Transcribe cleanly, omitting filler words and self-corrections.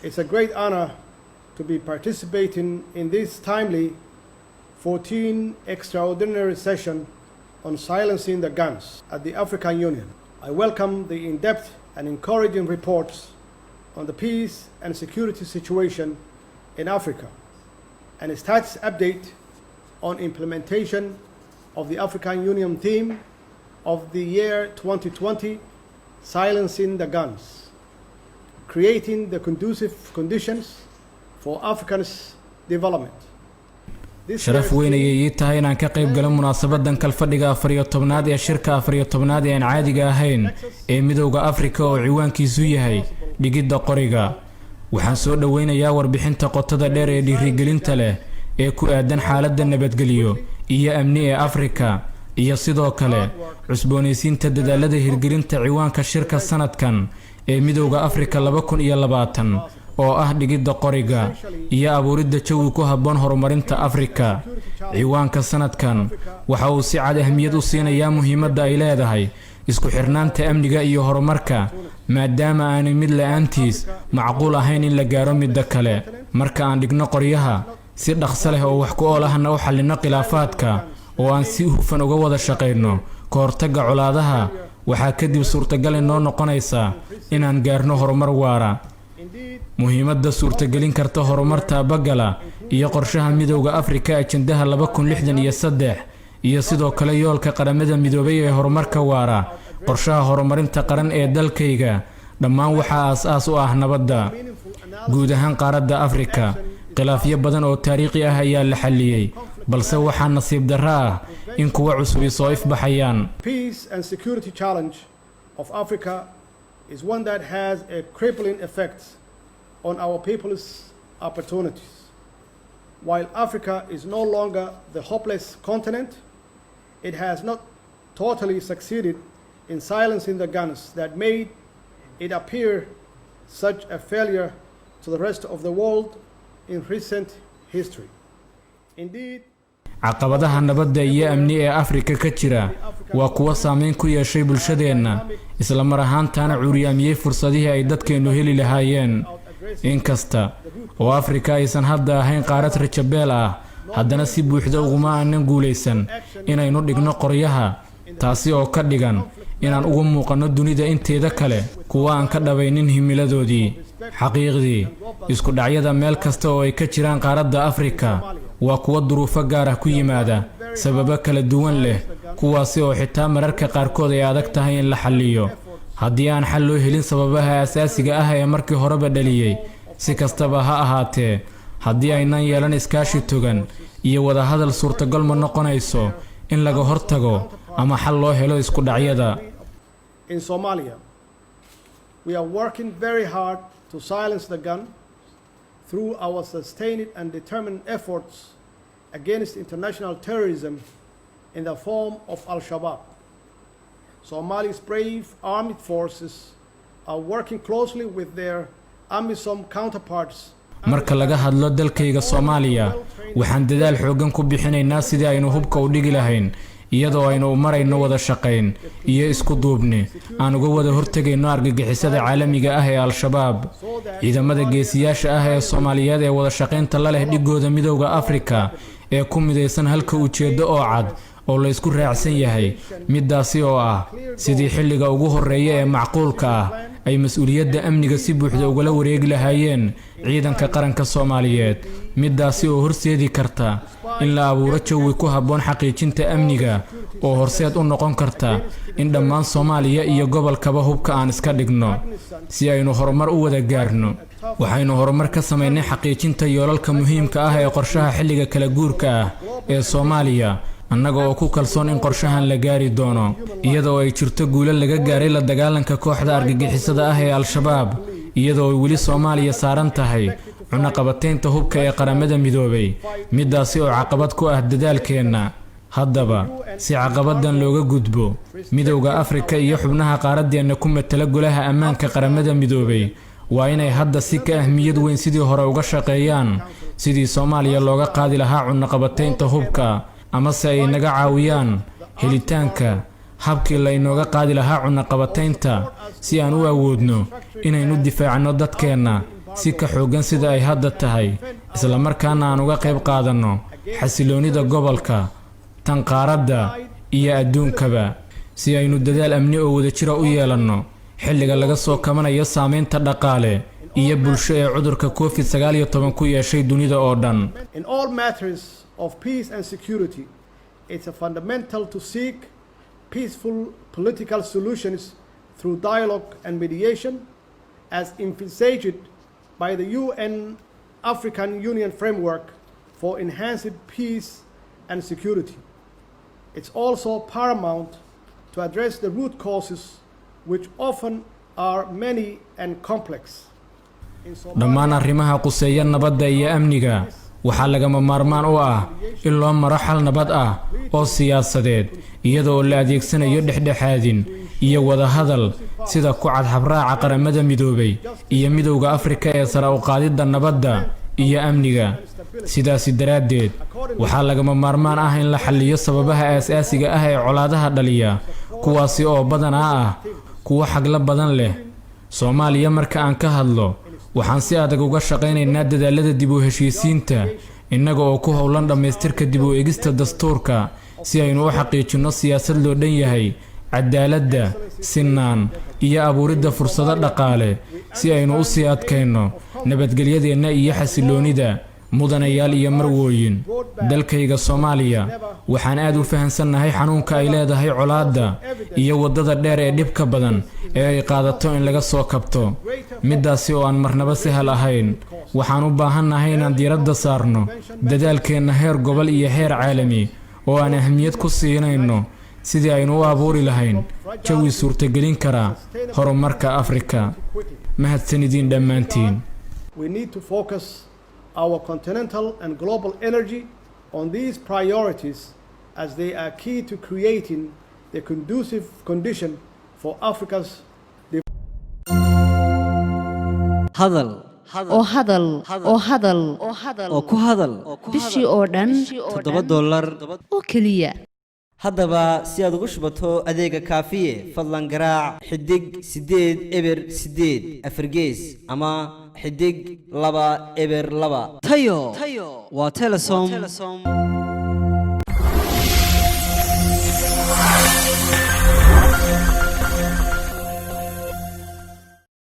It's a great honor to be participating in this timely 14 extraordinary session on silencing the guns at the African Union. I welcome the in-depth and encouraging reports on the peace and security situation in Africa and a status update on implementation of the African Union theme of the year 2020, Silencing the Guns, creating the conducive conditions for Africans' development. Sharaf weyn ayay ii tahay inaan ka qayb galo munaasabadan kalfadhiga 14aad ee shirka 14aad ee aan caadiga ahayn ee Midowda Afrika oo ciwaankiisu yahay dhigidda qoriga. Waxaan soo dhoweynayaa warbixinta qotada dheer ee dhiirigelinta leh ee ku aadan xaaladda nabadgelyo iyo amni ee Afrika iyo sidoo kale cusboonaysiinta dadaalada hirgelinta ciwaanka shirka sanadkan ee Midowda Afrika 2020 oo ah dhigidda qoriga iyo abuuridda jawi ku habboon horumarinta Afrika. Ciwaanka sanadkan waxa uu si cad ahmiyad u siinayaa muhiimadda ay leedahay isku xirnaanta amniga iyo horumarka, maadaama aanay mid la-aantiis macquul ahayn in la gaaro midda kale. Marka aan dhigno qoryaha, si dhaqso leh oo wax ku ool ahna u xallinno khilaafaadka oo aan si hufan uga wada shaqayno ka hortagga colaadaha, waxaa kadib suurtagal inoo noqonaysaa inaan gaarno horumar waara. Muhiimadda suurtagelin karta horumar taabagala iyo qorshaha Midowda Afrika ajendaha 2063 iyo sidoo kale yoolka Qaramada Midoobay ee horumarka waara, qorshaha horumarinta qaran ee dalkayga, dhammaan waxaa aas-aas u ah nabadda. Guud ahaan qaaradda Afrika khilaafyo badan oo taariikhi ah ayaa la xalliyey, balse waxaa nasiib darro ah in kuwa cusubi soo ifbaxayaan. Peace and security challenge of Africa is one that has a crippling effect on our people's opportunities. While Africa is no longer the hopeless continent, it has not totally succeeded in silencing the guns that made it appear such a failure to the rest of the world in recent history. Indeed, Caqabadaha nabadda iyo amni ee Afrika ka jira waa kuwo saameyn ku yeeshay bulshadeenna, isla mar ahaantaana curyaamiyey fursadihii ay dadkeennu heli lahaayeen. Inkasta oo Afrika aysan hadda ahayn qaarad rajabeel ah, haddana si buuxda uguma aanan guulaysan inaynu dhigno qoryaha, taasi oo ka dhigan inaan ugu muuqanno dunida inteeda kale kuwa aan ka dhabaynin himiladoodii. Xaqiiqdii, isku dhacyada meel kasta oo ay ka jiraan qaaradda Afrika waa kuwo duruufo gaar ah ku yimaada, sababo kala duwan leh, kuwaasi oo xitaa mararka qaarkood ay adag tahay in la xalliyo haddii aan xal loo helin sababaha asaasiga ah ee markii horeba dhaliyey. Si kastaba ha ahaatee, haddii aynan yeelan iskaashi togan iyo wadahadal, suurtagal ma noqonayso in laga hortago ama xal loo helo isku dhacyada. In Somalia, we are working very hard to silence the gun through our sustained and determined efforts against international terrorism in the form of Al Shabaab. Somalia's brave armed forces are working closely with their AMISOM counterparts. Marka laga hadlo dalkayga Soomaaliya, waxaan dadaal xooggan ku bixinaynaa sidii aynu hubka u dhigi lahayn, iyadoo aynu u marayno wada shaqayn iyo isku duubni aan uga wada hortegayno argagixisada caalamiga ah ee Al-Shabaab. Ciidamada geesiyaasha ah ee Soomaaliyeed ee wada shaqaynta la leh dhigooda Midowda Afrika ee ku midaysan halka ujeeddo oo cad oo la isku raacsan yahay, middaasi oo ah sidii xilliga ugu horreeya ee macquulka ah ay mas-uuliyadda amniga si buuxda ugala wareegi lahaayeen ciidanka qaranka Soomaaliyeed, middaasi oo horseedi karta in la abuuro jawi ku habboon xaqiijinta amniga oo horseed u noqon karta in dhammaan Soomaaliya iyo gobolkaba hubka aan iska dhigno si aynu horumar u wada gaarno. Waxaynu horumar ka samaynay xaqiijinta yoolalka muhiimka ah ee qorshaha xilliga kala guurka ah ee Soomaaliya, annaga oo ku kalsoon in qorshahan la gaari doono. Iyadoo ay jirto guulo laga gaaray la dagaalanka kooxda argagixisada ah ee Al-Shabaab, iyadoo ay weli Soomaaliya saaran tahay cunaqabateynta hubka ee Qaramada Midoobay, middaasi oo caqabad ku ah dadaalkeenna. Haddaba, si caqabadan looga gudbo, Midowda Afrika iyo xubnaha qaaraddeenna ku matala Golaha Ammaanka Qaramada Midoobay waa inay hadda si ka ahmiyad weyn sidii hore uga shaqeeyaan sidii Soomaaliya looga qaadi lahaa cunaqabateynta hubka, amase ay naga caawiyaan helitaanka habkii laynooga qaadi lahaa cunaqabateynta, si aan u awoodno inaynu difaacno dadkeenna. si ka xooggan sida ay hadda tahay, islamarkaana aan uga qayb qaadanno xasiloonnida gobolka, tan qaaradda iyo adduunkaba, si aynu dadaal amni oo wadajira u yeelanno xilliga laga soo kabanayo saameynta dhaqaale iyo bulsho ee cudurka COVID-19 ku yeeshay dunida oo dhan. In all matters of peace and security, it's a fundamental to seek peaceful political solutions through dialogue and mediation, as envisaged by the UN African Union framework for enhanced peace and security. It's also paramount to address the root causes, which often are many and complex. In Somalia, Dhammaan arrimaha quseeya nabadda iyo amniga waxaa lagama maarmaan u ah in loo maro xal nabad ah oo siyaasadeed, iyada oo la adeegsanayo dhexdhexaadin iyo wadahadal, sida ku cad habraaca Qaramada Midoobay iyo Midowda Afrika ee sare u qaadidda nabadda iyo amniga. Sidaasi daraaddeed, waxaa lagama maarmaan ah in la xalliyo sababaha aasaasiga ah ee colaadaha dhaliya, kuwaasi oo badanaa ah kuwo xagla badan leh. Soomaaliya marka aan ka hadlo, waxaan si adag uga shaqaynaynaa dadaalada dib u heshiisiinta, innaga oo ku howlan dhammaystirka dib u eegista dastuurka, si aynu u xaqiijinno siyaasad loo dhan yahay, cadaaladda, sinaan iyo abuuridda fursado dhaqaale, si aynu u sii adkayno nabadgelyadeenna iyo xasiloonida. Mudanayaal iyo marwooyin, dalkayga Soomaaliya waxaan aad u fahansannahay xanuunka ay leedahay colaadda iyo waddada dheer ee dhibka badan ee ay qaadato in laga soo kabto, middaasi oo aan marnaba sahal ahayn. Waxaan u baahannahay inaan diiradda saarno dadaalkeenna heer gobol iyo heer caalami, oo aan ahmiyad ku siinayno sidii aynu u abuuri lahayn jawi suurtagelin kara horumarka Afrika. Mahadsanidiin dhammaantiin. We need to focus our continental and global energy on these priorities, as they are key to creating the conducive condition for Africa's Hadal oo hadal oo hadal oo ku hadal bishii oo dhan $7 oo keliya. Haddaba, si aad ugu shubato adeega Kaafiye, fadlan garaac xidig 8 0 8 4 gees ama xidig 2 0 2. Tayo waa Telesom.